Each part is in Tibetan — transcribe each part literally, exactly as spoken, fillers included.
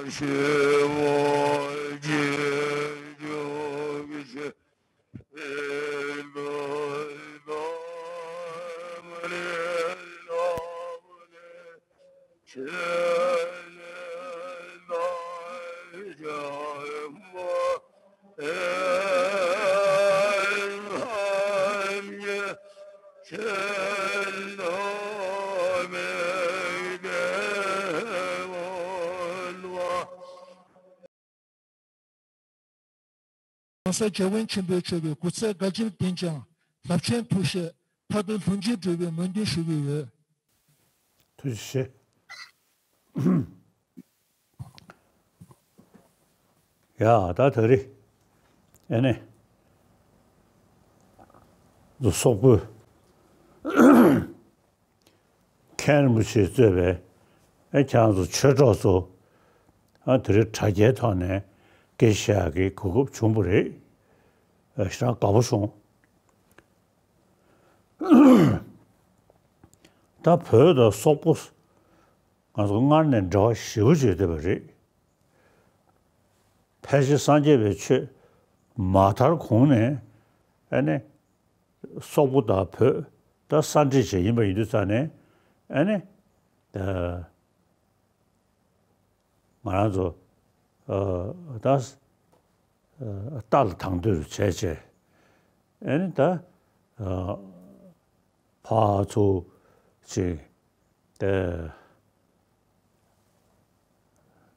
༸གོང་ས་༸རྒྱལ་བ་ཆེན་པོ་མཆོག་གི་སྐུ་ཚེ་བསྐལ་བརྒྱར་བརྟན་ཅིང་རླབས་ཆེན་ཐུགས་བཞེད་མཐར་ཐུག་ལྷུན་གྱིས་གྲུབ་པའི་སྨོན་འདུན་ཞུ་གི་ཡོད། ཐུགས་རྗེ་ཆེ། ཡ་ད་ད་རེས་ཨེ་ནས་ཚོ་སོག་པོའི་མཁན་རིན་པོ་ཆེས་གཙོས་པའི་ཨེ་ཁྱེད་རང་ཚོ་ཆོས་གྲོགས་ཚོ་ཨ་དེ་རིང་དྲ་རྒྱའི་ཐོག་ནས་སྐད་ཆ་བཤད་ཡག་གི་གོ་སྐབས་བྱུང་བ་རེད། ཨ་ཞེ་དྲག་དགའ་པོ་བྱུང་། ད་བོད་དང་སོག་པོ་ང་ཚོ་སྔར་ནས་འབྲེལ་བ་ཞེ་པོ་ཅིག་ཡོད་བསྡད་པ་རེད། ཕལ་ཆེར་སངས་རྒྱས་པའི་ཆོས་མ་དར་གོང་ནས་ཨ་ནི་སོག་པོ་དང་བོད་ད་ས་འདྲེས་བྱས་ཡིན་པ་ཡིན་དུས་ཙང་ནས་ཨ་ནི་ད་ང་རང་ཚོ་ཨ་ད་ཨ་རྟ་ལ་དང་དོད་བྱས་བྱས་ཨ་ནི་ད་ཨ་ཕར་ཚུར་ཅིག་ད་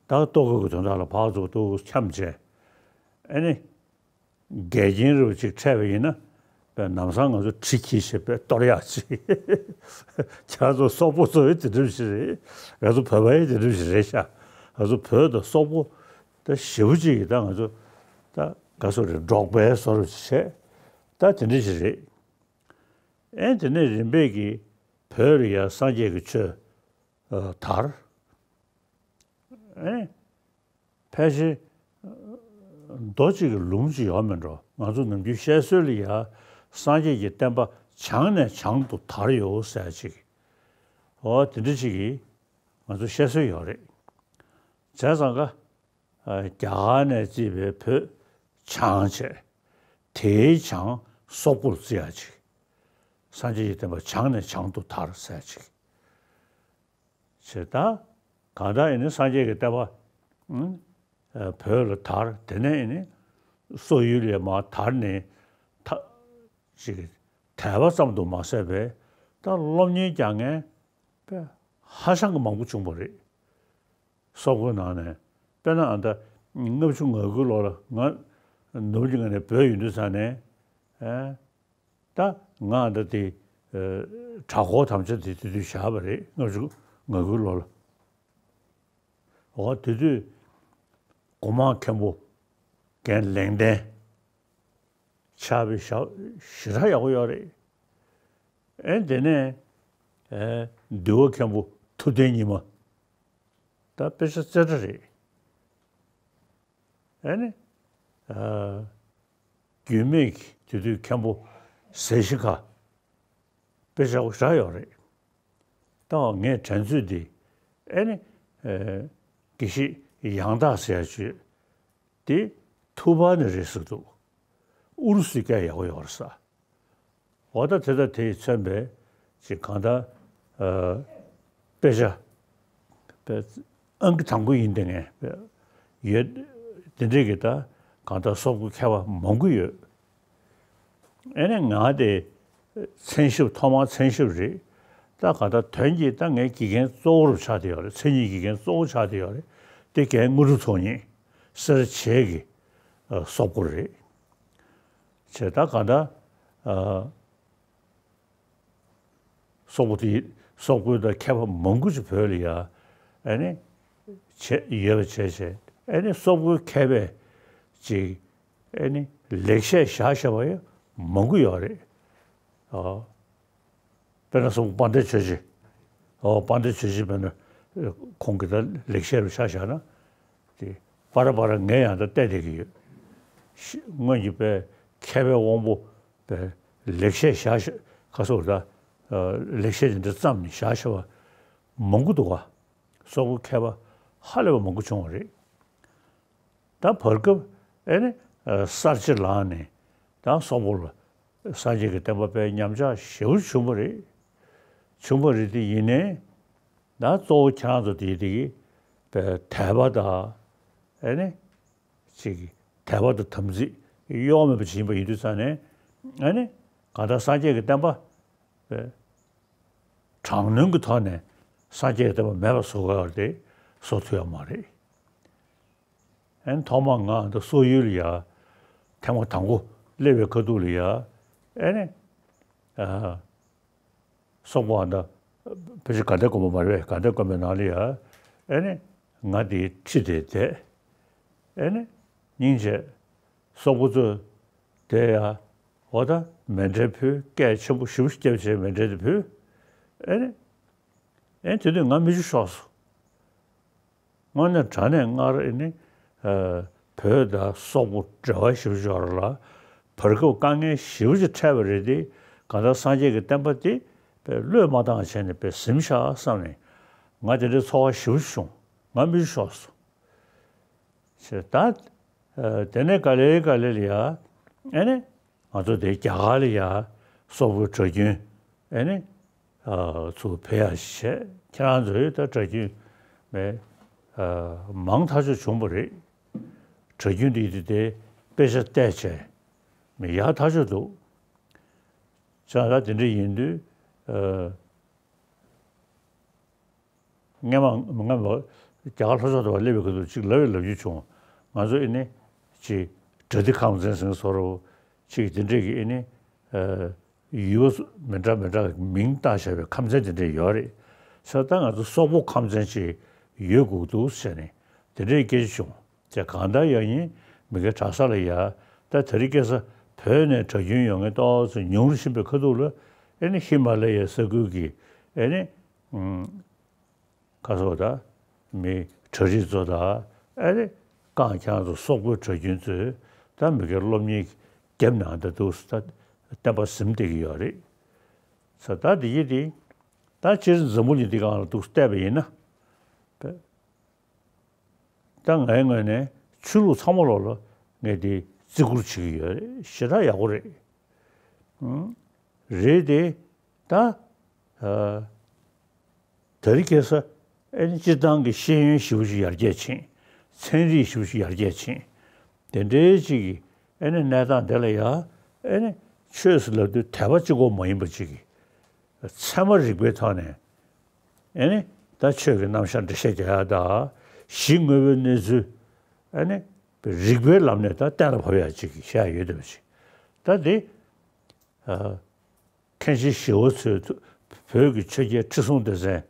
ད་ལྟོ་གོས་ཀྱི་དོན་དག་ལ་ཕར་ཚུར་ཏོག་འཁྱམས་བྱས་ཨ་ནི། འགལ་རྐྱེན་རུ་ཅིག་འཕྲད་པ་ཡིན་ན་དཔེ་ལམ་སང་ང་ཚོ་གྲི་འཁྱེར་བྱས་དཔེ་གཏོར་ཡག་ཅིག་ཁྱེད་ཚོ་སོག་པོ་ཚོ་ཡི་དེ་འདྲ་ཞིག་རེད། ང་ཚོ་བོད་པ་ཡི་དེ་འདྲ་ཞིག་རེད་ཤག་ང་ཚོ་བོད་དང་སོག་པོ་ད་ཞེ་པོ་ཅིག་གིས་ད་ང་ཚོ་ད་ག་སོ་རེད། འབྲོག་པའི་བཟོ་འདྲ་ཅིག་བྱས་ད་དེ་འདྲ་ཞིག་རེད། ཨེ་དེ་ནས་རིམ་པས་ཀྱིས་བོད་ལ་ཡང་སངས་རྒྱས་ཀྱི་ཆོས་ཨ་དར། ཨེ་ཕལ་ཆེར་མདོ་གཅིག་གི་ལུང་གཅིག་ཡོད་མེད་འགྲོ། ང་ཚོ་ནམ་རྒྱུན་བཤད་སྲོལ་ལ་ཡང་སངས་རྒྱས་ཀྱི་བསྟན་པ་བྱང་ནས་བྱང་དུ་དར་ཡོད་ཟེར་ཅིག་འོ་དེ་འདྲ་ཅིག་གིས་ང་ཚོ་བཤད་སྲོལ་ཡོད་རེད། བྱས་ཙང་ཀ་ཨ་རྒྱ་གར་ནས་བརྩིས་པའི་བོད་བྱང་བྱས། དེའི་བྱང་སོག་པོར་བརྩི་ཡག་ཅིག་སངས་རྒྱས་ཀྱི་བསྟན་པ་བྱང་ནས་བྱང་དུ་དར་ཟེར་ཅིག་བྱས་ད། གང་ལྟར་ཡིན་ན་སངས་རྒྱས་ཀྱི་བསྟན་པ་ཨ་བོད་ལ་དར། དེ་ནས་ཡིན་ན་སོག་ཡུལ་ལ་མར་དར་ནས་ད་ཅིག་དད་པ་ཙམ་དུ་མ་ཟད་པའི་ད་སློབ་གཉེར་རྒྱག་མཁན་དཔེ་ཧ་ཅང་གི་མང་པོ་བྱུང་བ་རེད། སོག་པོའི་ནང་ནས་དཔེར་ན་ཨ་ད་ལྔ་བཅུ་ང་དགུའི་ལོ་ལ་ང་ནོར་བུ་གླིང་ནས་བྲོས་ཡོང་དུས་ཙང་ནས་ཨ་ད་ང་ཨ་ད་དེ་ཨ་གྲྭ་སྐོར་དམ་བཅའ་དེ་དེ་དུས་བཞག་པ་རེད། ལྔ་བཅུ་ང་དགུའི་ལོ་ལ། འོ་དེ་དུས་སྒོ་མང་མཁན་པོ་རྒན་ལེགས་ལྡན་ཕྱག་དཔེ་ཞེ་དྲག་ཡག་པོ་ཡོད་རེད། ཨེ་དེ་ནས་ཨེ་འདུལ་བ་མཁན་པོ་ཐུབ་བསྟན་ཉི་མ་ད་དཔེ་ཆ་རྩེ་གྲ་རེད། ཨེ་ནི་ཨ་རྒྱུད་སྨད་ཀྱི་དེ་དུས་མཁན་པོ་ཟས་ཤིང་ཁ་དཔེ་ཆ་ཞེ་དྲག་ཡོད་རེད། ད་ངས་དྲན་ཚོད་འདི་ཨེ་ནི་ཨེ་དགེ་བཤེས་ཡང་དག་ཟེར་ཡག་ཅིག་ཡོད། དེ་ཐུ་བྷ་ནས་རེད་ཟེར་འདུག་ཨུ་རུ་སུའི་སྐད་ཡག་པོ་ཡོད་རེད་ས། འོ་ད་དེ་དང་དེས་མཚོན་པའི་ཅིག་གང་ལྟར་ཨ་དཔེ་ཆ་དཔེ་ཨང་ཀི་དང་པོ་ཡིན་དེ་ངས་ཡོད། དེ་འདྲས་ཀྱི་ད་གང་ལྟར་སོག་པོའི་མཁས་པ་མང་པོ་ཡོད། ཨེ་ནས་ང་དེ་མཚན་ཞབས་ཐོག་མར་མཚན་ཞབས་རེད། ད་ག་ད་དོན་གྱིས་ད་ངའི་དགེ་རྒན་གཙོ་བོར་ཆགས་བསྡད་ཡོད་རེད། མཚན་ཉིད་དགེ་རྒན་གཙོ་བོ་ཆགས་བསྡད་ཡོད་རེད། དེ་རྒན་དངོས་གྲུབ་ཚོགས་གཉིས་སེར་བྱེས་ཀྱི་ཨ་སོག་པོ་རེད། བྱས་ད་ག་ད་ཨ་སོག་པོ་དེ་སོག་པོའི་ད་མཁས་པ་མང་པོ་ཅིག་བོད་ལ་ཡ་ཨེ་ནས་བྱས་ཡོད་པ་བྱས་བྱས་ཨེ་ནས་སོག་པོའི་མཁས་པས་ཅིག་ཨེ་ནི་ལེགས་བཤད་བཞག་བཞག་པ་ཡང་མང་པོ་ཡོད་རེད། ཨ་དཔེར་ན་སོག་པོ་དཔལ་ལྡན་ཆོས་རྗེ། ཨོ་དཔལ་ལྡན་ཆོས་རྗེ་དཔེར་ན་ཁོང་གིས་ད་ལེགས་བཤད་རུ་ཆ་བཞག་ན་དེ་པ་ར་པ་ར་ངས་ཡང་ད་བལྟས་བསྡད་ཀྱི་ཡོད། ཤི་སྔོན་གྱི་དཔེ་མཁས་པའི་དབང་པོ་དཔེ་ལེགས་བཤད་བཞག་བཞག་ག་སོགས་ད་ལེགས་བཤད་དེ་འདྲ་བརྩམས་ནས་བཞག་བཞག་པ་མང་པོ་འདུག་ག་སོག་པོ་མཁས་པ་ཧ་ལས་པ་མང་པོ་བྱུང་བ་རེད། ད་བར་སྐབས་ཨེ་ནི་ཨ་གསར་བརྗེ་ལངས་ནས་ད་སོག་པོ་ལ་སངས་རྒྱས་ཀྱི་བསྟན་པ་སྤེལ་ཉམས་ཆག་ཞེ་པོ་བྱུང་བ་རེད། བྱུང་བ་རེད་དེ་ཡིན་ནའི་ད་གཙོ་བོ་ཁྱེད་རང་ཚོ་དེ་དེ་གི་དད་པ་དང་ཨེ་ནི་ཅིག་དད་པ་དང་དམ་ཚིག་གཡོ་མེད་པ་ཅིག་ཡིན་པ་ཡིན་དུས་ཙང་ནས་ཨེ་ནི་གང་ལྟར་སངས་རྒྱས་ཀྱི་བསྟན་པ་དྲང་ནུས་ཀྱི་ཐོག་ནས་སངས་རྒྱས་ཀྱི་བསྟན་པ་མེད་པ་བཟོ་དགོས་པ་དེ་བཟོ་ཐུབ་ཡ་མ་རེད། ཨེ་ནི་ཐོག་མར་ང་འདི་སོག་ཡུལ་ལ་ཡ་ཐེངས་མ་དང་པོ་སླེབས་པའི་ཁ་ཐུག་ལ་ཡ་ཨེ་ནི་ཨ་སོག་པོ་འདི་ཕལ་ཆེར་དགའ་ལྡན་དགོན་པ་མ་རེད་པས། དགའ་ལྡན་དགོན་པའི་ནང་ལ་ཡ་ཨེ་ནི་ང་དེའི་ཁྲི་དེར་བསྡད། ཨེ་ནི་སྙིང་རྗེ་སོག་པོ་ཚོས་དེ་ཡ་འོ་ད་མཎྜལ་ཕུལ། སྐད་ཆེན་པོ་ཞེ་པོ་ཞིག་བརྒྱབ་བྱས་མཎྜལ་དེ་ཕུལ། ཨེ་ནི་ཨེ་དེ་དུས་ང་མིག་ཆུ་ཤོར་སོང་། དངོས་གནས་དྲང་གནས་སྔར་ཨེ་ནི་ཨ་བོད་དང་སོག་པོ་འབྲེལ་བ་ཞེ་པོ་ཅིག་ཡོད་རེད་ལ། བར་སྐབས་དཀའ་ངལ་ཞེ་པོ་ཅིག་འཕྲད་པ་རེད་དེ། གང་ལྟར་སངས་རྒྱས་ཀྱི་བསྟན་པ་དེ་དཔེ་བློས་མ་བཏང་བྱས་ནས་དཔེ་ཟིན་བཞག་བསམ་ནས་ང་དེ་འདྲའི་ཚོར་བ་ཞེ་པོ་ཅིག་བྱུང་། ང་མིག་ཆུ་ཤོར་སོང་། ཞེས་ད་ཨ་དེ་ནས་ག་ལེ་ག་ལེ་ལ་ཡ་ཨེ་ནི་ང་ཚོ་དེ་རྒྱ་གར་ལ་ཡ་སོག་པོའི་གྲྭ་རྒྱུན་ཨེ་ནི་ཨ་ཚུར་ཕེབས་ཡ་བྱས། ཁྱེད་རང་ཚོའི་ད་གྲྭ་རྒྱུན་མེད་ཨ་མང་ཐག་ཆོད་བྱུང་བ་རེད། གྲྭ་རྒྱུན་དེ་དེ་དེ་དཔེ་ཆ་བལྟས་བྱས་མེད་ཡག་ཐག་ཆོད་འདུག་ཅང་ད་དེ་འདྲ་ཡིན་དུས་ཨ། སྔན་མ་སྔན་མ་རྒྱ་གར་ལྷོ་ཕྱོགས་དུ་བ་སླེབས་པའི་སྐབས་དུ་གཅིག་ལབ་ཡོད་ལབ་རྒྱུ་བྱུང་། ང་ཚོ་ཨེ་ནི་ཅིག་བྲ་ཏི་ཁམས་ཚན་ཟེར་བཟོ་འདྲ་ཅིག་དེ་འདྲས་ཀྱི་ཨེ་ནི་ཨ་ཡུལ་བ་མི་འདྲ་མི་འདྲ་མིང་བཏགས་བཞག་པའི་ཁམས་ཚན་དེ་འདྲས་ཡོད་རེད། ས་ད་ང་ཚོ་སོག་པོ་ཁམས་ཚན་ཅིག་ཡོད་དགོས་འདུག་ཟེར་ནས་དེ་འདྲས་སྐད་ཆ་བྱུང་། དེ་གང་ལྟར་ཡང་ཡིན་མི་སྒེར་གྲྭ་ས་ལ་ཡ་ད་དེ་རིང་ཁ་སང་བོད་ནས་གྲྭ་རྒྱུན་ཡོང་མཁན་ཏོག་ཙམ་ཉུང་རུ་ཕྱིན་པའི་ཁ་ཐུག་ལ་ཨེ་ནི་ཧི་མ་ལ་ཡའི་ས་ཁུལ་གྱི་ཨེ་ནི་ཁ་སོག་དང་མི་གྲྭ་རིགས་ཚོ་དང་ཨེ་རེ་རྐང་ཁྱང་ཚོ་སོག་པོའི་གྲྭ་རྒྱུན་ཚོས་ད་མི་སྒེར་སློབ་གཉེར་རྒྱབ་ནང་ད་འདུག་ད་བསྟན་པ་ཟིན་བསྡད་ཀྱི་ཡོད་རེད། ས་ད་འདི་ཡི་དེ་ད་སྤྱིར་འཛམ་བུ་གླིང་འདི་སྒང་ལ་འདུག་བལྟས་པ་ཡིན་ན་ད་ངའི་ངོས་ནས་ཆོས་ལུགས་ཚང་མ་ལོག་ལ་ངས་དེ་བརྩི་བཀུར་བྱེད་ཀྱི་ཡོད་རེད། ཞེ་དྲག་ཡག་པོ་རེད། རེད་དེ། ད། ཨ། དེ་རིང་ཁ་སང་ཨེ་ནི་སྤྱིར་བཏང་གི་ཤེས་ཡོན་ཞེ་པོ་ཞིག་ཡར་རྒྱས་ཕྱིན། ཚན་རིག་ཞེ་པོ་ཞིག་ཡར་རྒྱས་ཕྱིན། དེ་འདྲའི་ཅིག་གི་ཨེ་ནི་གནས་སྟངས་དེ་ལ་ཡ་ཨེ་ནི་ཆོས་ཟེར་ལབ་དུས་དད་པ་གཅིག་པོ་མ་ཡིན་པ་ཅིག་གི་ཚད་མ་རིག་པའི་ཐོག་ནས་ཨེ་ནི་ད་ཆོས་ཀྱི་རྣམ་གཞག་འགྲེལ་བཤད་རྒྱག་ཡ་དང་གཞི་དངོས་པོའི་གནས་ཚུལ་ཨེ་ནི་རིག་པའི་ལམ་ནས་ད་གཏན་ལ་ཕབ་ཡ་ཅིག་གི་བཤད་ཡ་ཡོད་བསྡད་པ་ཅིག་ད་དེ། ཨ། མཁན་ཆེན་ཞི་བ་འཚོའི་ཐུ་བོད་ཀྱི་ཆོས་རྒྱལ་ཁྲི་སྲོང་ལྡེ་བཙན།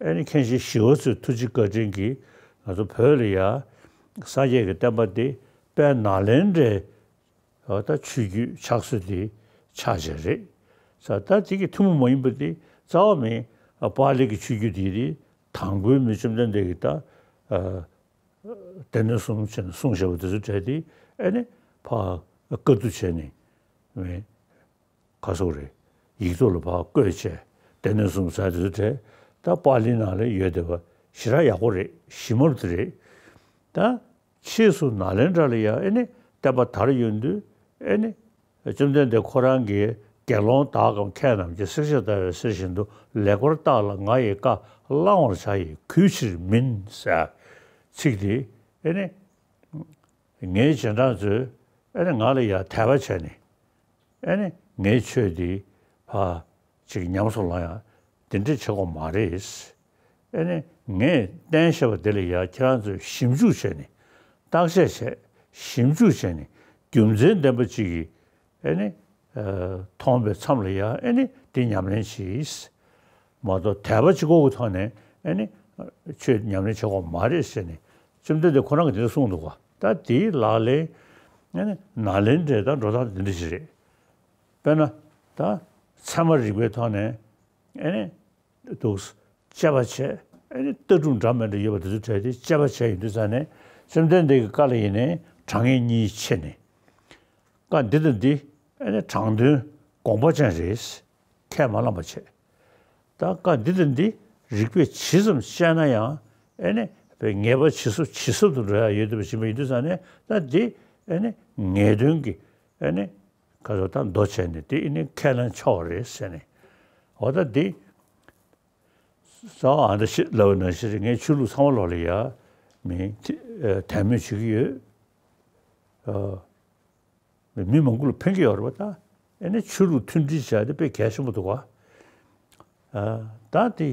ཨེ་ནི་མཁན་ཆེན་ཞི་བ་འཚོའི་ཐུགས་རྗེ་བཀའ་དྲིན་གྱིས་ང་ཚོ་བོད་ལ་ཡ་སངས་རྒྱས་ཀྱི་བསྟན་པ་འདི་དཔལ་ནཱ་ལེནྡྲའི་ཨ་ད་ཆོས་བརྒྱུད་ཆགས་སྲོལ་འདི་ཆགས་བྱས་རེད། ས་ད་དེ་གི་ཐུན་མོང་མ་ཡིན་པ་འདི་རྩ་བ་མེད། ཨ་པཱ་ལི་གི་ཆོས་བརྒྱུད་འདི་འདི་དང་པོའི་མི་བཅོམ་ལྡན་འདས་ཀྱིས་ད་ཨ་སྡེ་སྣོད་གསུམ་བྱས་ནས་གསུངས་བཞག་པ་དེ་ཚོ་གྲས་དེ་ཨེ་ནི་ཕར་བཀའ་བསྡུ་བྱས་ནས་མེད། ག་སོག་རེད། ཡིག་ཐོག་ལ་ཕར་བཀོད་བྱས་སྡེ་སྣོད་གསུམ་ཟེར་དེ་ཚོ་གྲས་ད་པཱ་ལི་ནང་ལ་ཡོད་བསྡད་པ་ཞེ་དྲག་ཡག་པོ་རེད། ཞིབ་མོ་དེ་རེད། ད་ཕྱིས་སུ་ནཱ་ལེནྡྲ་ལ་ཡ་ཨེ་ནི་བསྟན་པ་དར་ཡོང་དུས་ཨེ་ནི་བཅོམ་ལྡན་འདས་ཁོ་རང་གིས་དགེ་སློང་དག་གམ་མཁས་རྣམས་ཀྱིས། བསྲེགས་བཅད་བརྡར་བའི་གསེར་བཞིན་དུ། ལེགས་པར་བརྟགས་ལ་ང་ཡི་བཀའ། བླང་བར་བྱ་ཡི་གུས་ཕྱིར་མིན་ཟེར་ཚིག་དེ་ཨེ་ནི། ངའི་རྗེས་འབྲང་ཚོས་ཨེ་ནི་ང་ལ་ཡ་དད་པ་བྱས་ནས་ཨེ་ནི་ངའི་ཆོས་འདི་ཕར་ཅིག་ཉམས་སུ་བླང་ཡ་དེ་འདྲ་བྱེད་དགོས་མ་རེད། ཨེ་ནི་ངས་བསྟན་བཞག་པ་དེ་ལ་ཡ་ཁྱེད་རང་ཚོས་ཞིབ་འཇུག་བྱས་ནས་བརྟག་དཔྱད་བྱས་ཞིབ་འཇུག་བྱས་ནས་རྒྱུ་མཚན་ལྡན་པ་ཅིག་གིས་ཨེ་ནི་ཨ་མཐོང་པའི་མཚམས་ལ་ཡ་ཨེ་ནི་འདི་ཉམས་ལེན་བྱེད། མ་གཏོགས་དད་པ་གཅིག་པོ་གི་ཐོག་ནས་ཨེ་ནི་ཆོས་ཉམས་ལེན་བྱེད་དགོས་མ་རེད་ཟེར་ནས་བཅོམ་ལྡན་འདས་ཁོ་རང་གིས་དེ་འདྲ་གསུངས་འདུག་ག་ད་དེའི་ལག་ལེན་ཨེ་ནི་ནཱ་ལེནྡྲའི་ད་འགྲོ་སྟངས་དེ་འདྲ་ཞིག་རེད། དཔེར་ན་ད་ཚད་མ་རིག་པའི་ཐོག་ནས་ཨེ་ནི་འདུག་དཔྱད་པ་བྱས་ཨེ་ནི་ལྟ་གྲུབ་འདྲ་མི་འདྲ་ཡོད་པ་དེ་ཚོ་གྲས་དེ་དཔྱད་པ་བྱས་ཡོང་དུས་ཙང་ནས་བཅོམ་ལྡན་འདས་ཀྱི་བཀའ་ལ་ཡིན་ནའི་དྲང་ངེས་གཉིས་ཕྱེ་ནས། བཀའ་འདི་དང་འདི་ཨེ་ནི་དྲང་དོན་དགོངས་པ་ཅན་རེད། ཁས་མ་བླངས་པ་བྱས། ད་བཀའ་འདི་དང་འདི་རིགས་པས་ཇི་ཙམ་དཔྱད་ན་ཡང་ཨེ་ནི་ པའི་ངེས་པ་ཇི་སྲིད་ཇི་སྲིད་དུ་འགྲོ་ཡ་ཡོད་བསྡད་པ་ཞིག་མ་ཡིན་དུས་ཙང་ནས། ད་འདི་ཨེ་ནི་ངེས་དོན་གྱི་ཨེ་ནི་ག་ཚོད་ད་མདོ་བྱས་ནས་འདི་ཨེ་ནི་ཁས་ལེན་ཆོག་རེད་ཟེར་ནས། འོ་ད་འདི་ས་ཨ་འདྲ་ཞིག་ལབ་ན་ཞིག་རེད། ངས་ཆོས་ལུགས་ཚང་མ་ལོག་ལ་ཡ་མི་དད་མོས་བྱེད་ཀྱི་ཡོད། མི་མང་པོ་ལ་ཕན་གྱི་ཡོད་རེད་པ། ད་ཨེ་ནི་ཆོས་ལུགས་མཐུན་སྒྲིལ་བྱ་དེ་དཔེ་གལ་ཆེན་པོ་འདུག་ག་ད་དེ་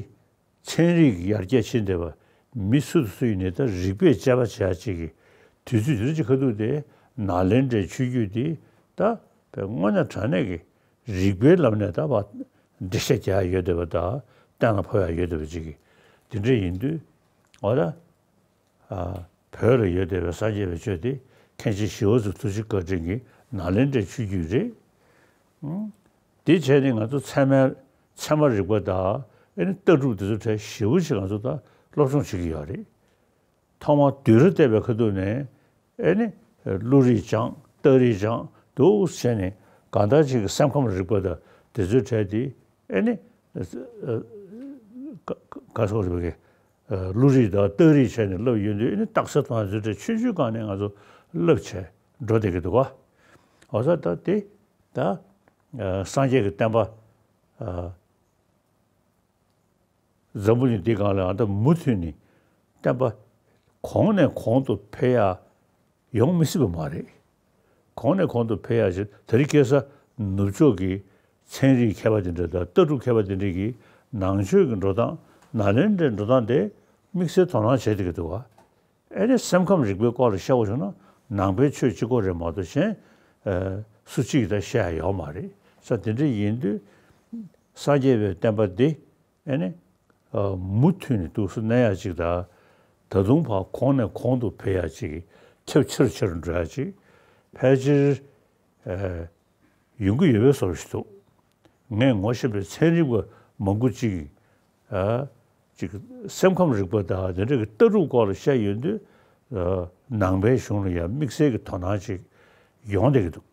ཚན་རིག་ཡར་རྒྱས་ཕྱིན་བསྡད་པ། མི་སུ་དང་སུ་ཡིན་ནའི་ད་རིག་པས་དཔྱད་པ་བྱ་ཡ་ཅིག་གི་དུས་ཚོད་དེ་རིང་གི་ཁ་ཐུག་དེ་ནཱ་ལེནྡྲའི་ཆོས་བརྒྱུད་དེ་ད་དཔེ་དངོས་གནས་དྲང་གནས་ཀྱི་རིག་པའི་ལམ་ནས་ད་བ་འགྲེལ་བཤད་རྒྱག་ཡ་ཡོད་བསྡད་པ་དང་གཏན་ལ་ཕབ་ཡ་ཡོད་བསྡད་པ་ཅིག་གི་དེ་འདྲ་ཡིན་དུས། འོ་ད། བོད་ལ་ཡོད་བསྡད་པའི་སངས་རྒྱས་པའི་ཆོས་དེ་མཁན་ཆེན་ཞི་བ་འཚོ་ཐུགས་རྗེ་བཀའ་དྲིན་གྱིས་ནཱ་ལེནྡྲའི་ཆོས་བརྒྱུད་རེད། ཨང་། དེ་བྱས་ནས་ང་ཚོ་ཚད་མའི་ཚད་མ་རིག་པ་དང་ཨེ་ནི་ལྟ་གྲུབ་དེ་ཚོ་གྲས་ཞེ་པོ་ཅིག་ང་ཚོ་ད་སློབ་སྦྱོང་བྱེད་ཀྱི་ཡོད་རེད། ཐོག་མར་བསྡུས་གྲྭ་བལྟས་པའི་ཁ་ཐུག་ནས་ཨེ་ནི་བློ་རིག་སྦྱངས། རྟགས་རིག་སྦྱངས་འདུག་བྱས་ནས་གང་ལྟར་ཅིག་གི་སེམས་ཁམས་རིག་པ་དང་དེ་ཚོའི་གྲས་དེ་ཨེ་ནི་ག་ག་སོགས་རིག་པ་གི་བློ་རིག་དང་རྟགས་རིག་བྱས་ནས་བསླབས་ཡོད་དུས། ཨེ་ནི་རྟགས་གསལ་མཐོང་ཡ་ཚོའི་གྲས་ཆུང་ཆུང་སྒང་ནས་ང་ཚོ་བསླབ་བྱས་འགྲོ་བསྡད་ཀྱི་འདུག་ག་འོ་ཙང་ད་དེ་ད་སངས་རྒྱས་ཀྱི་བསྟན་པ་འཛམ་བུ་གླིང་འདིའི་སྒང་ལ་ཨ་ད་མུ་མཐུད་ནས་བསྟན་པ་གོང་ནས་གོང་དུ་འཕེལ་ཡ་ཡོང་མི་སྲིད་པ་མ་རེད། གོང་ནས་གོང་དུ་འཕེལ་ཡ་ཞིག་དེ་རིང་ཁ་སང་ནུབ་ཕྱོགས་ཀྱི་ཚན་རིག་མཁས་པ་དེ་འདྲ་དང་ལྟ་གྲུབ་མཁས་པ་དེ་འདྲ་གིས་ནང་ཆོས་ཀྱི་འགྲོ་སྟངས། ནཱ་ལེནྡྲའི་འགྲོ་སྟངས་དེ་དམིགས་བསལ་དོ་སྣང་བྱེད་བསྡད་ཀྱི་འདུག་ག་ཨེ་ནི་སེམས་ཁམས་རིག་པའི་སྐོར་ལ་བཤད་དགོས་བྱུང་ན་ནང་པའི་ཆོས་གཅིག་པོ་རེད་མ་གཏོགས་གཞན་སུ་གཅིག་གིས་ད་བཤད་ཡ་ཡོད་མ་རེད། ས་དེ་འདྲ་ཡིན་དུས་སངས་རྒྱས་པའི་བསྟན་པ་འདི་ཨེ་ནི་མུ་མཐུད་ནས་འདུག་སེ་གནས་ཡ་གཅིག་དང་། ད་དུང་ཕར་གོང་ནས་གོང་དུ་འཕེལ་ཡ་གཅིག་ཁྱབ་ཆེ་རུ་ཆེ་རུ་འགྲོ་ཡ་གཅིག་ཕལ་ཆེར་ཡོང་གི་ཡོད་པའི་བཟོ་འདྲ་ཞིག་འདུག་ངས་ངོ་ཤེས་པའི་ཚན་རིག་པ་མང་པོ་ཅིག་གིས་ཨ་ཅིག་སེམས་ཁམས་རིག་པ་དང་དེ་འདྲ་གི་ལྟ་གྲུབ་སྐོར་ལ་བཤད་ཡོང་དུས། ཨ་ནང་པའི་གཞུང་ལ་ཡང་དམིགས་བསལ་གྱི་དོ་སྣང་ཅིག་ཡོང་བསྡད་ཀྱི་འདུག་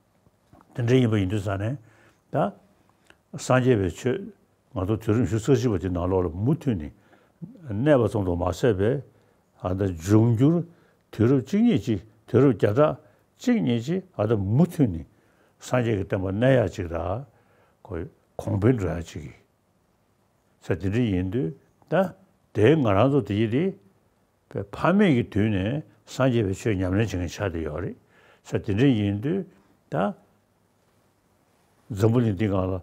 དེ་འདྲ་ཡིན་པ་ཡིན་དུས་ཙང་ནས་ད་སངས་རྒྱས་པའི་ཆོས་ང་ཚོ་དུས་རབས་ཉི་ཤུ་རྩ་གཅིག་པ་དེ་ནང་ལོགས་ལ་མུ་མཐུད་ནས་གནས་པ་ཙམ་དུ་མ་ཟད་པའི་ཨ་ད་འབྱུང་འགྱུར་དུས་རབས་གཅིག་གཉིས་ཀྱི་དུས་རབས་བརྒྱ་ཕྲག་གཅིག་གཉིས་ཀྱི་ཨ་ད་མུ་མཐུད་ནས་སངས་རྒྱས་ཀྱི་བསྟན་པ་གནས་ཡག་ཅིག་དང་། ཁོ་གོང་འཕེལ་འགྲོ་ཡག་ཅིག་གི་ས་དེ་འདྲ་ཡིན་དུས། ད་དེ་ང་རང་ཚོ་དེ་ཡི་དེ་ཕ་མེས་ཀྱི་དུས་ནས་སངས་རྒྱས་པའི་ཆོས་ཉམས་ལེན་བྱེད་མཁན་ཆགས་བསྡད་ཡོད་རེད། ས་དེ་འདྲ་ཡིན་དུས་ད། འཛམ་བུ་གླིང་འདི་སྒང་ལ་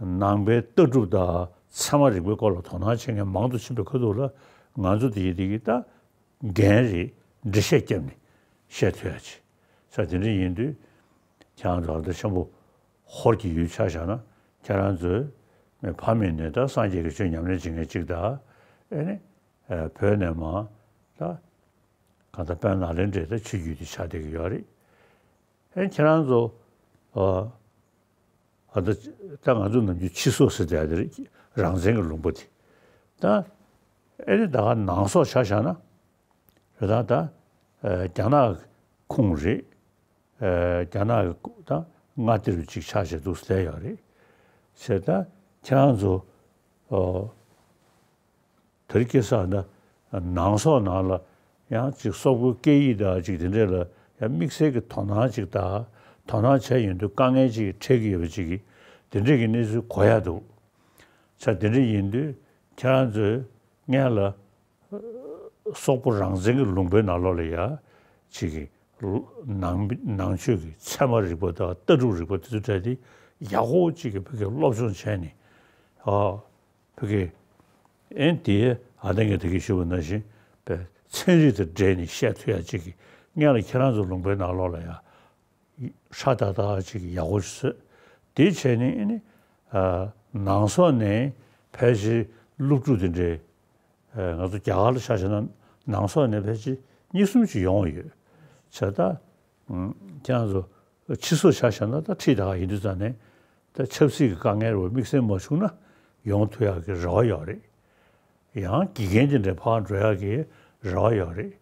ནང་པའི་ལྟ་གྲུབ་དང་ཚད་མ་རིག་པའི་སྐོར་ལ་དོ་སྣང་བྱེད་མཁན་མང་དུ་ཕྱིན་པའི་ཁ་ཐུག་ལ། ང་ཚོ་འདི་ཡི་འདི་གི་ད་འགན་རེད། འགྲེལ་བཤད་བརྒྱབ་ནས་བཤད་ཐུབ་ཡ་ཅིག་ས་དེ་འདྲ་ཡིན་དུས་ཁྱེད་རང་ཚོ་ཨ་ད་ཆེན་པོ་ཧོར་གྱི་ཡུལ་ཆ་བཞག་ན། ཁྱེད་རང་ཚོའི་ཕ་མེས་ནས་ད་སངས་རྒྱས་ཀྱི་ཆོས་ཉམས་ལེན་བྱེད་མཁན་ཅིག་དང་། ཨེ་ནི་བོད་ནས་མར་ད་གང་ལྟར་དཔལ་ནཱ་ལེནྡྲའི་ད་ཆོས་བརྒྱུད་དེ་ཆགས་བསྡད་ཀྱི་ཡོད་རེད། ཨེ་ཁྱེད་རང་ཚོ་ཨ་ཨ་ད་ད་ང་ཚོ་ནམ་རྒྱུན་ཕྱི་སོག་ཟེར་བསྡད་ཡ་དེ་རེད། རང་བཙན་གྱི་ལུང་པ་དེ། ད་ཨེ་ནི་ད་ག་ནང་སོག་ཆ་བཞག་ན་རེད། ད་ད་ཨ་རྒྱ་ནག་ཁོངས་རེད། ཨ་རྒྱ་ནག་གི་ད་མངའ་སྡེ་རུ་ཅིག་ཆགས་བྱས་འདུག་སེ་བསྡད་ཡོད་རེད་ཟེར། ད་ཁྱེད་རང་ཚོ་ཨ་དེ་རིང་ཁ་སང་ད་ནང་སོག་ནང་ལ་ཡང་ཅིག་སོག་པོའི་སྐད་ཡིག་དང་ཅིག་དེ་འདྲས་ལ་ཡང་དམིགས་བསལ་གྱི་དོ་སྣང་ཅིག་དང་དོ་སྣང་བྱས་ཡོང་དུས་དཀའ་ངལ་ཅིག་འཕྲད་ཀྱི་ཡོད་པ་ཅིག་གི་དེ་འདྲས་ཀྱི་གནས་ཚུལ་གོ་ཡ་འདུག་ས་དེ་འདྲས་ཡིན་དུས་ཁྱེད་རང་ཚོས་སྔོན་ལ་སོག་པོ་རང་བཙན་གྱི་ལུང་པའི་ནང་ལོགས་ལ་ཡ་ཅིག་གི་ནང་ནང་ཆོས་ཀྱི་ཚད་མ་རིག་པ་དང་ལྟ་གྲུབ་རིག་པ་དེ་ཚོ་གྲས་དེ་ཡག་པོ་ཅིག་གི་བོད་སྐད་སློབ་སྦྱོང་བྱས་ནས། ཨ་བོད་སྐད་ཨེ་དེ་ཨ་ད་ངས་ད་གིན་ཞུས་པ་ནང་བཞིན་པའི་ཚན་རིག་དང་འབྲེལ་ནས་བཤད་ཐུབ་ཡ་ཅིག་གི་སྔོན་ལ་ཁྱེད་རང་ཚོ་ལུང་པའི་ནང་ལོགས་ལ་ཡ་ཧྲ་ཏག་ཏག་ཅིག་ཡག་པོ་ཞིག་བཟོས། དེ་བྱས་ནས་ཨེ་ནི་ཨ་ནང་སོག་ནས་ཕལ་ཆེར་སློབ་ཕྲུག་དེ་འདྲའི་ཨ་ང་ཚོ་རྒྱ་གར་ལ་ཆ་བཞག་ན་ནང་སོག་ནས་ཕལ་ཆེར་གཉིས་གསུམ་ཅིག་ཡོང་བ་ཡོད། བྱས་ད་ཨ་ཁྱེད་རང་ཚོ་ཕྱི་སོག་ཆ་བཞག་ན་ད་ཁྲིད་ད་ག་ཡིན་དུས་ཙང་ནས་ད་ཆབ་སྲིད་ཀྱི་དཀའ་ངལ་རེ་བ་དམིགས་བསལ་མ་བྱུང་ན་ཡོང་ཐུབ་ཡག་གི་རེ་བ་ཡོད་རེད། ཡང་དགེ་རྒན་དེ་འདྲའི་ཕར་འགྲོ་ཡག་གི་རེ་བ་ཡོད་རེད།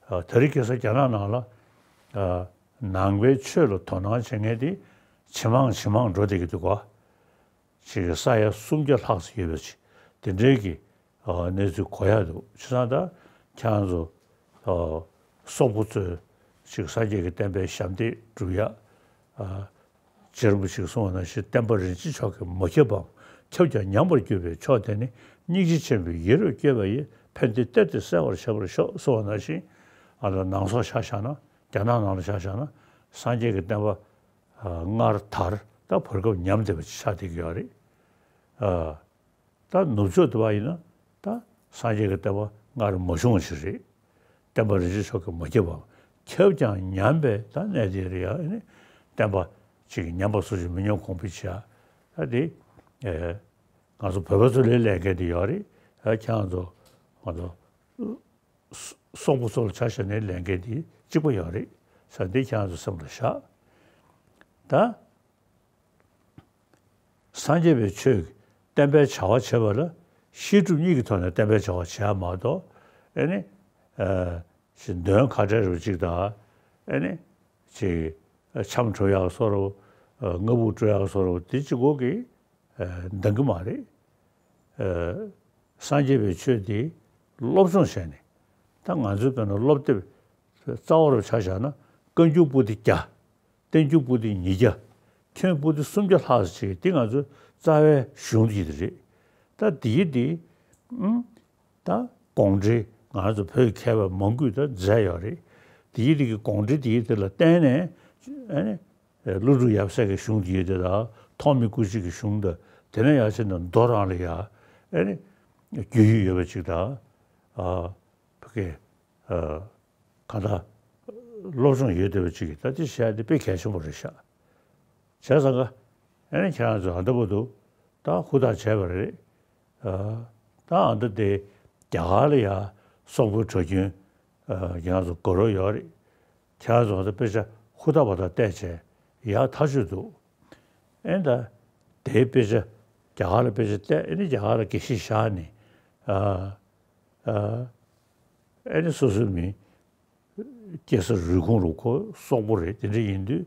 ཨ་དེ་རིང་ཁ་སང་རྒྱ་ནག་ནང་ལ་ཨ་ནང་པའི་ཆོས་ལ་དོ་སྣང་བྱེད་མཁན་དེ་ཇེ་མང་ཇེ་མང་འགྲོ་བསྡད་ཀྱི་འདུག་ག་ཅིག་གི་ས་ཡ་སུམ་བརྒྱ་ལྷག་ཙམ་ཡོད་པ་ཅིག་དེ་འདྲའི་གི་ཨ་གནས་ཚུལ་གོ་ཡག་འདུག་བྱས་ཙང་ད་ ཁྱེད་རང་ཚོ་སོག་པོ་ཚོས་ཅིག་སངས་རྒྱས་ཀྱི་བསྟན་པའི་ཞབས་འདེགས་སྒྲུབ་ཡ། རྗེ་རིན་པོ་ཆེས་གསུངས་པ་ནང་བཞིན། བསྟན་པ་རིན་ཆེན་མཆོག་གིས་མ་ཁྱབ་པའམ། ཁྱབ་ཀྱང་ཉམས་པར་གྱུར་པའི་མཆོག་དེ་ནི། སྙིང་རྗེ་ཆེན་པོས་ཡིད་རབ་བསྐྱོད་པ་ཡིས། ཕན་བདེའི་གཏེར་དེ་གསལ་བར་བྱེད་པར་ཤོག་གསུངས་པ་ནང་བཞིན། ཨ་ལ་ནང་སོག་ཆ་བཞག་ན། རྒྱ་ནག་ནང་ལ་ཆ་བཞག་ན། སངས་རྒྱས་ཀྱི་བསྟན་པ་སྔར་དར་ད་བར་སྐབས་ཉམས་བསྡད་པ་ཆགས་བསྡད་ཀྱི་ཡོད་རེད། ད་ནུབ་ཕྱོགས་དེ་བ་ཡིན་ན་ད་སངས་རྒྱས་ཀྱི་བསྟན་པ་སྔར་མ་བྱུང་བ་ཞིག་རེད། བསྟན་པ་རིན་ཆེན་མཆོག་གིས་མ་ཁྱབ་པ། ཁྱབ་ཀྱང་ཉམས་པའི་ད་གནས་དེ་རེད་ཡ། ཨ་ནི་བསྟན་པ་ཅིག་ཉམས་པ་སོགས་ཀྱིས་མི་ཉམས་གོང་འཕེལ་བྱེད་ཡ། ད་དེ་ང་ཚོ་བོད་པ་ཚོ་ལ་ལས་འགན་དེ་ཡོད་རེད། ཨ་ཁྱེད་རང་ཚོ་ང་ཚོ་སོག་པོ་ཚོ་ལ་ཆ་བཞག་ནས་ལས་འགན་དེ་གཅིག་པ་ཡོད་རེད་ཟེར། འདི་ཁྱེད་རང་ཚོ་སེམས་ལ་བཞག་ད། སངས་རྒྱས་པའི་ཆོས་ཀྱི་བསྟན་པའི་བྱ་བ་བྱེད་པ་ལ་བཤད་སྒྲུབ་གཉིས་ཀྱི་ཐོག་ནས་བསྟན་པའི་བྱ་བ་བྱེད་ཡ་མ་གཏོགས། ཨེ་ནི། ཨ་ཅིག་འདོན་ཁ་བྲལ་རུ་གཅིག་དང་། ཨེ་ནི། ཅིག་འཆམ་འཁྲུག་ཡག་བཟོ་འདྲ་བོ། ཨ་ལྔ་བུ་སྤྲོད་ཡག་བཟོ་འདྲ་བོ་དེ་གཅིག་པོ་གིས་ཨ་འདང་གི་མ་རེད། ཨ་སངས་རྒྱས་པའི་ཆོས་དེ་སློབ་སྦྱོང་བྱས་ནས། ད་ང་ཚོའི་དཔེར་ན་སློབ་དེབ་རྩ་བ་རུ་ཆ་བཞག་ན། བཀའ་འགྱུར་པོ་ཏི་བརྒྱ། བསྟན་འགྱུར་པོ་ཏི་ཉིས་བརྒྱ། མཁན་པོ་ཏི་སུམ་བརྒྱ་ལྷག་ཙམ་ཅིག་འདི་ང་ཚོའི་རྩ་བའི་གཞུང་དེ་རེད། ད་འདིའི་འདི་ཨུམ། ད་དགོངས་འགྲེལ་ང་ཚོ་བོད་མཁས་པ་མང་པོས་ད་མཛད་ཡོད་རེད། འདིའི་འདི་གི་དགོངས་འགྲེལ་འདིའི་འདི་ལ་བརྟེན་ནས། ཨ་ནི་ཀླུ་སྒྲུབ་ཡབ་སྲས་ཀྱི་གཞུང་འདིའི་འདི་དང་། ཐོགས་མེད་སྐུ་མཆེད་ཀྱི་གཞུང་དང་། དེ་ནས་ཡར་བྱས་ནས་མདོ་རང་ལ་ཡ་ཨ་ནི་རྒྱུས་ཡོད་པ་ཅིག་དང་། ཨ་ཕ་གི་ཨ་གང་ལྟར་སློབ་སྦྱོང་ཡོད་བསྡད་པ་ཅིག་གིས་ད་དེ་བཤད་དེ་དཔེ་གལ་ཆེན་པོ་རེད་ཤག་བྱས་ཙང་ཀ་ཨ་ནི་ཁྱེད་རང་ཚོས་ཨ་འདྲ་པོ་འདུག་ད་ཧུར་ཐག་བྱས་པ་རེད། ཨ་ད་ཨ་འདྲ་དེ་རྒྱ་གར་ལ་ཡ་སོག་པོའི་གྲྭ་རྒྱུན་ཨ་ཁྱེད་རང་ཚོ་དགའ་རོགས་ཡོད་རེད། ཁྱེད་རང་ཚོ་ཨ་འདྲ་དཔེ་ཆ་ཧུར་ཐག་པ་ཐག་བལྟས་བྱས་ཡག་ཐག་ཆོད་འདུག་ཨེ་ད་དེའི་དཔེ་ཆ་རྒྱ་གར་ལ་དཔེ་ཆ་བལྟས། ཨེ་ནི་རྒྱ་གར་ལ་དགེ་བཤེས་བཞག་ནས། ཨ་ཨ་ཨེ་ནི་སོ་སོའི་མི་སྐྱེས་ས་རུས་ཁུངས་རུ་ཁོ་སོག་པོ་རེད། དེ་འདྲ་ཡིན་དུས་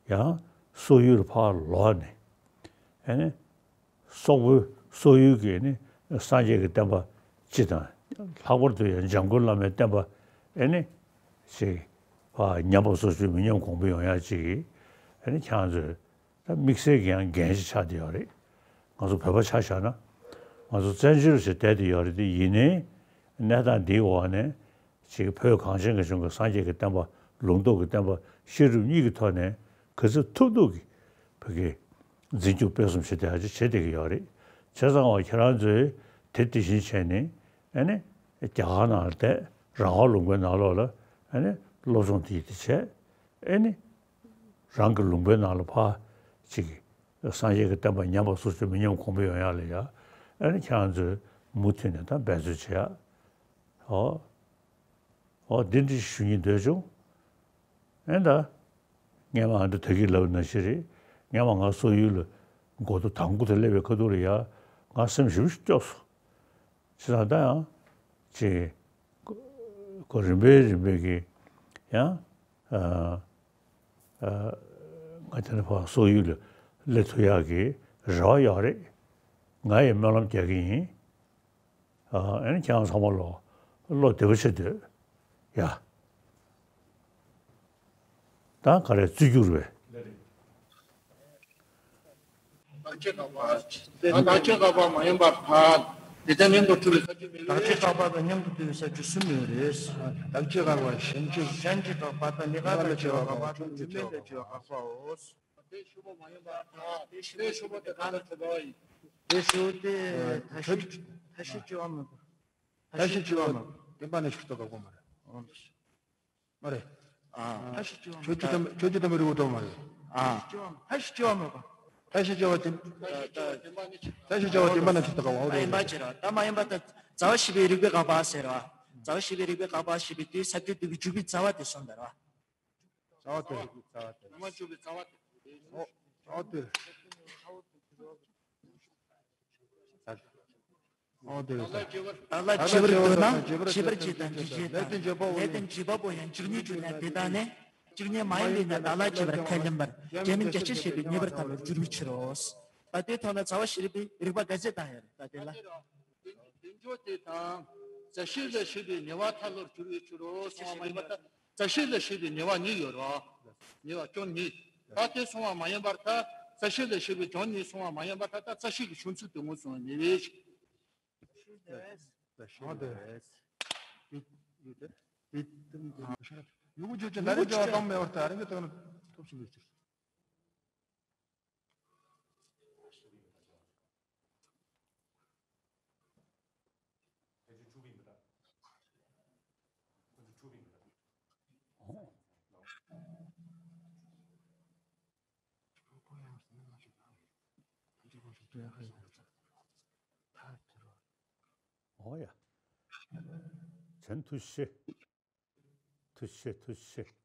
ཡང་སོག་ཡུལ་ལ་ཕར་ལོག་ནས། ཨེ་ནི་སོག་པོའི་སོག་ཡུལ་གྱི་ནི་སངས་རྒྱས་ཀྱི་བསྟན་པ་སྤྱི་དང་། ལྷག་པར་དུ་ཡང་འཇམ་མགོན་བླ་མའི་བསྟན་པ་ཨེ་ནི་ཅིག་ཕར་ཉམས་པ་སོགས་ཀྱིས་མི་ཉམས་གོང་འཕེལ་ཡོང་ཡ་ཅིག་གིས། ཨེ་ནི་ཁྱེད་རང་ཚོས་ད་དམིགས་བསལ་གྱི་ཡང་འགན་ཞིག་ཆགས་བསྡད་ཡོད་རེད། ང་ཚོ་བོད་པ་ཆ་བཞག་ན་ང་ཚོ་བཙན་བྱོལ་ཞིག་བསྡད་བསྡད་ཡོད་རེད། དེ་ཡིན་ནའི་གནས་སྟངས་འདིའི་འོག་ནས་ཅིག་བོད་གངས་ཅན་གྱི་ལྗོངས་ཀྱི་སངས་རྒྱས་ཀྱི་བསྟན་པ། ལུང་རྟོགས་ཀྱི་བསྟན་པ་བཤད་སྒྲུབ་གཉིས་ཀྱི་ཐོག་ནས་ག་ཚོད་ཐུབ་ཐུབ་ཀྱིས་བོད་ཀྱི་འཛིན་སྐྱོང་སྤེལ་གསུམ་བྱེད་བསྡད་ཡ་ཅིག་བྱེད་བསྡད་ཀྱི་ཡོད་རེད། བྱས་ཙང་ཁྱེད་རང་ཚོས་དེ་དེ་བཞིན་བྱས་ནས། ཨེ་ནི་རྒྱ་གར་ནང་ལ་བསྡད། རང་དབང་ལུང་པའི་ནང་ལོགས་ལ་ཨེ་ནི་སློབ་སྦྱོང་དེ་དེ་བྱས། ཨེ་ནི་རང་གི་ལུང་པའི་ནང་ལ་ཕར་ཅིག་སངས་རྒྱས་ཀྱི་བསྟན་པ་ཉམས་པ་སོགས་ཀྱིས་མི་ཉམས་གོང་འཕེལ་ཡོང་ཡ་ལ་ཡ། ཨེ་ནི་ཁྱེད་རང་ཚོས་མུ་མཐུད་ནས་ད་འབད་རྩོལ་བྱེད་ཡ། ཨོ། ཨོ་འདི་འདྲ་ཞུ་སྙིང་འདོད་བྱུང་། ཨེ་ད། སྔན་མ་ཨ་འདྲ་ད་གིན་ལབ་ནང་བཞིན་རེད། སྔན་མ་ང་སོག་ཡུལ་ལ་འགོ་ཐོག་དང་པོ་དེ་སླེབས་པའི་ཁ་ཐུག་ལ་ཡ་ང་སེམས་ཞེ་པོ་ཅིག་སྐྱོ་སོང་། བྱས་ཙང་ད་ཡང་ཅིག་ཁོ་རིམ་པས་རིམ་པས་ཀྱིས་ཡང་ཨ་ཨ་ང་དེ་ནས་ཕར་སོག་ཡུལ་ལ་སླེབས་ཐུབ་ཡག་གི་རེ་བ་ཡོད་རེད། ང་ཡིས་སྨོན་ལམ་རྒྱག་གི་ཡིན། ཨ་ཨེ་ནི་ཁྱེད་རང་ཚང་མ་ལོ་བློ་བདེ་པོ་བྱེད་སྡོད་ཡ། ད་ག་རེ་རྩོད་རྒྱུ་རེད་པས། བདག་ཆོས་བཀག་པ་མ་ཡིན་པར་ཐལ། དེ་ལྟར་མཉམ་དུ་འཁྲུལ་བའི་ས་བཅུ་མེད་པས། བདག་ཆོས་བཀག་པ་དང་མཉམ་དུ་འཁྲུལ་བའི་ས་བཅུ་གསུམ་ཡོད་རེད། བདག་ཆོས་བཀག་པ་གཞན་ཆོས་གཞན་ཆོས་བཀག་པ་དང་ཉེས་དགག་དང་བཅས་པ་བཀག་པ་དང་བཅུ་མེད་ལས་བཅས་པ་བཀག་པའོ། དེ་ཞུ་བ་མ་ཡིན་པར་ཐལ། དེ་ཞུ་བ་དེ་ག་ལ་ཐུབ་པ་ཡིན། དེ་ཞུ་བ་དེ་ཐ་ཤི་ཐ་ཤི་བཅུ་བ་མེད་པ། ཐ་ཤི་བཅུ་བ་མེད་པ། བདེན་པ་ནི་ཞུ་ཐོག་བཀག་པ་མ་རེད། འོ་འདུག་སེ། མ་རེད། ཨ། ཐ་ཤི་བཅུ་བ་མེད་པ། ཆོས་བརྒྱུད་དམ་ཆོས་བརྒྱུད་དམ་པའི་རིགས་པ་ཐོག་མ་རེད། ཨ། ཐ་ཤི་བཅུ་བ་མེད་པ། ཐ་ཤི་བཅུ་བ་མེད་པ། ཐ་ཤི་བཅུ་བ་དེ། ཐ་ཤི་བཅུ་བ་བདེན་པ་ནི་ཞུ་ཐོག་བཀག་པ། འོ་རེད། མ་ཡིན་པ་བྱེད་རོགས། ད་མ་ཡིན་པ་ད་རྩ་བ་བཞི་པའི་རིགས་པའི་བཀག་པ་ཟེར་རོགས། རྩ་བ་བཞི་པའི་རིགས་པའི་བཀག་པ་ཞེས་པའི་དུས་ས་བཅུ་བདུན་གྱི་འཇུག་པའི་རྩ་བ་དེ་གསུངས་པ་རེད་པ། རྩ་བ་དེ། རྩ་བ་དེ། ཨོ་ཨོ་དེ། ཨོ་དེ། བདག་ལ་བརྗེ་བར་འདོད་ན་བརྗེ་བར་བྱེད་དང་འཇིགས་བྱེད་དང་། ལས་དོན་བྱེད་པ་པོ་ཡང་འཇིགས་ནི་འཇུག་ན་དེ་དག་ནི། འཇིགས་ནི་མ་ཡིན་པས་ན་བདག་ལ་བརྗེ་བར་ཁས་ལེན་པར། རྒྱལ་མིང་བརྒྱ་ཆེར་བཤད་པའི་ཉེས་པར་ཐལ་བར་འགྱུར་བའི་ཕྱིར་རོ། ད་དེའི་ཐོག་ན་རྩ་བ་བཞི་པའི་རིགས་པ་ག་ཚད་བཏང་ཡོད་རེད་ད་དེ་ལ། དེ་འཇོག་དེ་དང་ རྩ་ཤེས་ལ་བྱེད་པའི་ཉེ་བ་ཐལ་ལོར་འགྱུར་བའི་ཕྱིར་རོ་གསུངས་པ་མ་ཡིན་པར་ཐལ། རྩ་ཤེས་ལ་བྱེད་པའི་ཉེ་བ་གཉིས་ཡོད་རོ། ཉེ་བ་སྐྱོན་གཉིས། ད་དེ་གསུངས་པ་མ་ཡིན་པར་ཐལ། རྩ་ཤེས་ལ་བྱེད་པའི་སྐྱོན་གཉིས་གསུངས་པ་མ་ཡིན་པར་ཐལ། ད་རྩ་ཤེས་ཀྱི་བྱུང་ཚུལ་དེ་ངོས་བཟུང་བའི་ཉེ་བའི་ཕྱིར། ཡུ་གུ་བརྗོད་ཀྱི་ད་རེས་འབྲེལ་བ་གཏོང་མེད་པར་ཐལ། རང་གི་ཐོག་ནས་ཐོབ་ཕྱིན་པའི་ཕྱིར། ཨོ་ཡ། ཆན་ཐུ་ཤེ། ཐུ་ཤེ་ཐུ་ཤེ།